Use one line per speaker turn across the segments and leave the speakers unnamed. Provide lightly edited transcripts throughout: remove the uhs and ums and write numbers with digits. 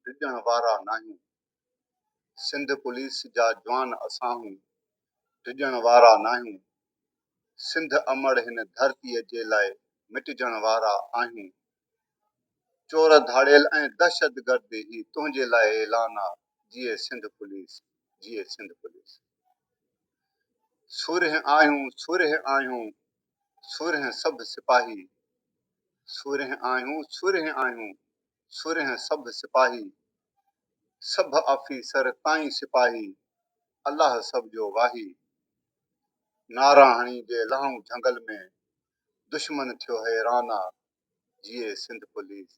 ڊڄڻ وارا ناهيون. سنڌ پوليس جا جوان اسان هون، ڊڄڻ وارا ناهيون. سنڌ امڙ هن ڌرتيءَ جي لاءِ مٽجڻ وارا آهيون. چور ڌاڙيل ۽ دهشتگرد هي تنهنجي لاءِ اعلان آ، جيئي سنڌ پوليس، جيئي سنڌ پوليس. سورهيه آهيون، سورهيه آهيون، سورهيه سڀ سپاهي. سورهيه آهيون، سورهيه آهيون، سورهيه سڀ سپاهي. سڀ آفيسر تائين سپاهي، الله سڀ جو واهي. نعرا هڻي جي لهون جهنگل ۾، دشمن ٿيو حيران آ، جيئي سنڌ پوليس،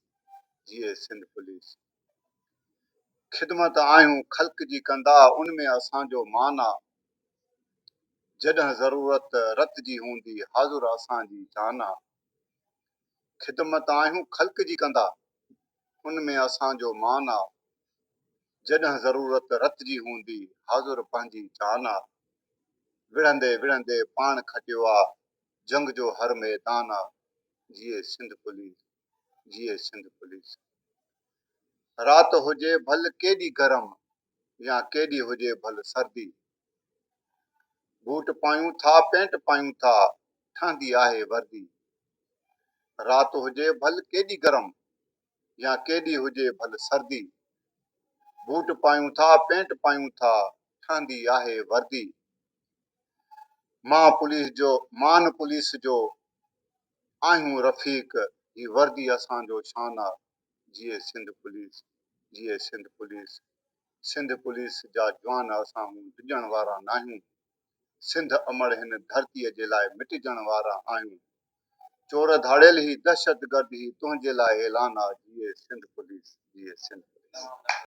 جيئي سنڌ پوليس. خدمت آهيون خلق جي ڪندا، ان ۾ اسان جو مان آ. جڏهن ضرورت رت جي هوندي، حاضر اسان جي جان آ. خدمت آهيون خلق جي ڪندا، ان ۾ اسان جو مان آ. جڏهن ضرورت رت جي هوندي، حاضر پنهنجي جان آ. وڙهندي وڙهندي پاڻ کٽيو آ، جنگ جو هر ميدان آ. جيئي سنڌ پوليس، جيئي سنڌ پوليس. رات هجي ڀل ڪيڏي گرم يا ڪيڏي هجي ڀل سردي. بوٽ پايون ٿا پينٽ پايون ٿا، ٺهندي آهي وردي. رات هجي ڀل ڪيڏي گرم يا ڪيڏي هجي ڀل سردي. بوٽ پايون ٿا پينٽ پايون ٿا، ٺهندي آهي وردي. مان پوليس جو مان پوليس جو آهيون رفيق، هي وردي اسان جو شان آ. جيئي سنڌ پوليس، جيئي سنڌ پوليس. سنڌ پوليس جا جوان اسان هون، ڊڄڻ وارا ناهيون. سنڌ امڙ هن ڌرتيءَ جي لاءِ مٽجڻ وارا آهيون. چور ڌاڙيل هي دهشتگرد هي تنهنجي لاءِ اعلان آ، جيئي سنڌ پوليس، جيئي سنڌ پوليس.